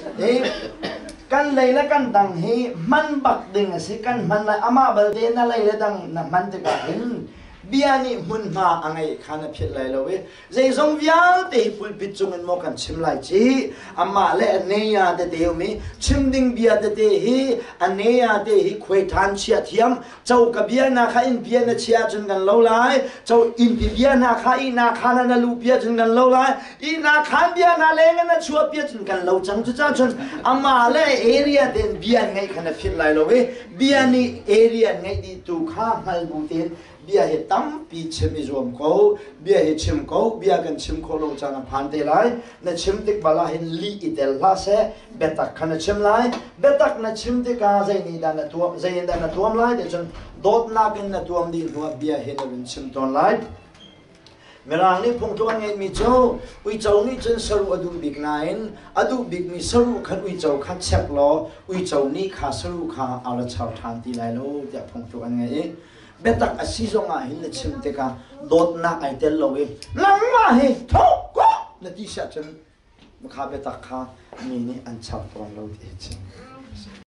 Hi kan lei le kan dang hi hman bak ding a si. Kan hman lai amah balte na lei le dang na hman tikah hin bia nih hmunhma a ngeih kha na philh lai lo i zeizong vialte hi pulpit cungin maw kan chim lai ci amah le a neia tete um i chim ding bia tete hi a neia te hi khuai ṭhan chia thiam coka bia na kha inn bia na chia cun kan lo lai cho innpi bia na kha ihnak khan ah na luh bia cun kan lo lai ihnak khan bia na leng in na chuah bia cun kan lo cang cu ca cun amah le area ten bia ngeih kha na philh lai lo i bia nih area ngeih dih tu kha hngal bu tein bia hi tampi chim i zuam ko bia hi chim ko bia kan chim khawh lo caan a phan te lai na chim tik bal ah hin lih i tel hlah seh biatak kha na chim lai biatak na chim tikah zei nih dah na tuam zei in dah na tuam lai ti cun dawtnak in na tuam dih hnuah bia hi na vun chim tawn lai Mirang nih phungthluk an ngeihmi cu uico nih cun saruh a duh bik nain a duh bikmi saruh khan uico kha chek law uico nih kha saruh kha a ra char ṭhan ti lai lo tiah phungthluk an ngei i biatak a si zong ah hin na chim tikah dawtnak ai tel lo i nangmah hi tho ko na ti siah cun kha biatak kha mi nih an char tawn lo ti hi chim.